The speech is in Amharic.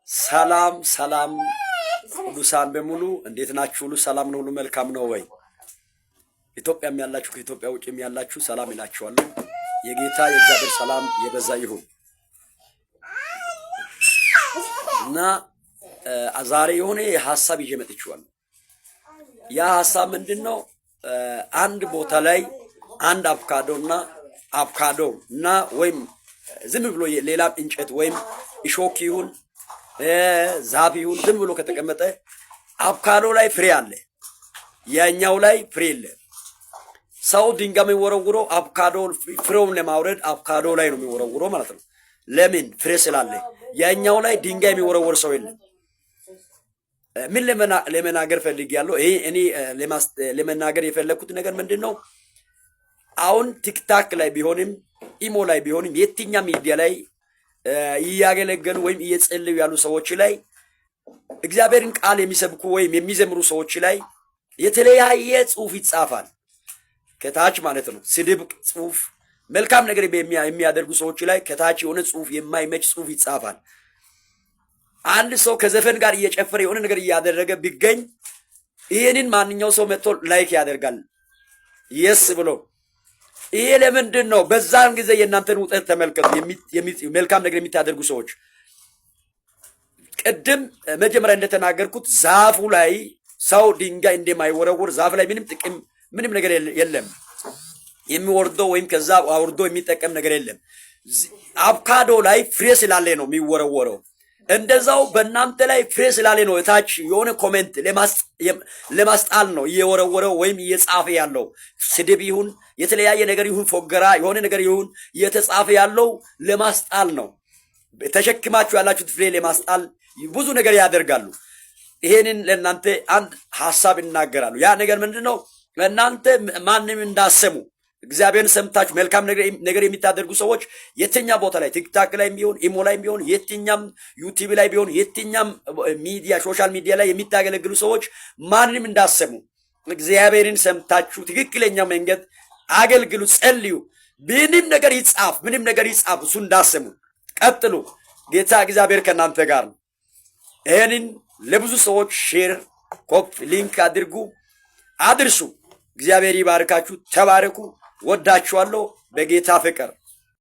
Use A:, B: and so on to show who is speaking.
A: ሰላም ሰላም፣ ቅዱሳን በሙሉ እንዴት ናችሁ? ሁሉ ሰላም ነው? ሁሉ መልካም ነው ወይ? ኢትዮጵያም ያላችሁ ከኢትዮጵያ ውጭም ያላችሁ ሰላም እላችኋለሁ። የጌታ የእግዚአብሔር ሰላም የበዛ ይሁን እና ዛሬ የሆነ ሀሳብ ይዤ መጥቼዋለሁ። ያ ሀሳብ ምንድን ነው? አንድ ቦታ ላይ አንድ አቮካዶ እና አቮካዶ እና ወይም ዝም ብሎ ሌላም እንጨት ወይም እሾክ ይሁን ዛፍ ይሁን ዝም ብሎ ከተቀመጠ አቮካዶ ላይ ፍሬ አለ፣ ያኛው ላይ ፍሬ የለ። ሰው ድንጋይ የሚወረውረው አቮካዶ ፍሬውን ለማውረድ አቮካዶ ላይ ነው የሚወረውረው ማለት ነው። ለምን? ፍሬ ስላለ። ያኛው ላይ ድንጋይ የሚወረወር ሰው የለም። ምን ለመናገር ፈልጌያለሁ? ይሄ እኔ ለመናገር የፈለግኩት ነገር ምንድን ነው? አሁን ቲክታክ ላይ ቢሆንም፣ ኢሞ ላይ ቢሆንም፣ የትኛ ሚዲያ ላይ እያገለገሉ ወይም እየጸለዩ ያሉ ሰዎች ላይ፣ እግዚአብሔርን ቃል የሚሰብኩ ወይም የሚዘምሩ ሰዎች ላይ የተለያየ ጽሑፍ ይጻፋል። ከታች ማለት ነው። ስድብ ጽሑፍ፣ መልካም ነገር የሚያደርጉ ሰዎች ላይ ከታች የሆነ ጽሑፍ፣ የማይመች ጽሑፍ ይጻፋል። አንድ ሰው ከዘፈን ጋር እየጨፈረ የሆነ ነገር እያደረገ ቢገኝ ይህንን ማንኛው ሰው መጥቶ like ያደርጋል፣ yes ብሎ። ይሄ ለምንድን ነው? በዛን ጊዜ የእናንተን ውጤት ተመልከቱ። መልካም ነገር የምታደርጉ ሰዎች፣ ቅድም መጀመሪያ እንደተናገርኩት ዛፉ ላይ ሰው ድንጋይ እንደማይወረውር፣ ዛፍ ላይ ምንም ጥቅም ምንም ነገር የለም። የሚወርደው ወይም ከዛ አውርዶ የሚጠቀም ነገር የለም። አቮካዶ ላይ ፍሬ ስላለ ነው የሚወረወረው። እንደዛው በእናንተ ላይ ፍሬ ስላለ ነው እታች የሆነ comment ለማስጣል ነው እየወረወረው ወይም እየጻፈ ያለው። ስድብ ይሁን፣ የተለያየ ነገር ይሁን፣ ፎገራ የሆነ ነገር ይሁን፣ እየተጻፈ ያለው ለማስጣል ነው። ተሸክማችሁ ያላችሁት ፍሬ ለማስጣል ብዙ ነገር ያደርጋሉ። ይሄንን ለእናንተ አንድ ሀሳብ ይናገራሉ። ያ ነገር ምንድን ነው? እናንተ ማንም እንዳሰሙ እግዚአብሔርን ሰምታችሁ መልካም ነገር የምታደርጉ ሰዎች የትኛ ቦታ ላይ፣ ቲክታክ ላይ ቢሆን፣ ኢሞ ላይ ቢሆን፣ የትኛም ዩቲዩብ ላይ ቢሆን፣ የትኛም ሚዲያ social media ላይ የምታገለግሉ ሰዎች ማንንም እንዳሰሙ እግዚአብሔርን ሰምታችሁ ትክክለኛ መንገድ አገልግሉ፣ ጸልዩ። ምንም ነገር ይጻፍ፣ ምንም ነገር ይጻፍ፣ እሱ እንዳሰሙ ቀጥሉ። ጌታ እግዚአብሔር ከእናንተ ጋር ነው። ይህንን ለብዙ ሰዎች share፣ copy link አድርጉ፣ አድርሱ። እግዚአብሔር ይባርካችሁ። ተባረኩ። ወዳችኋለሁ በጌታ ፍቅር።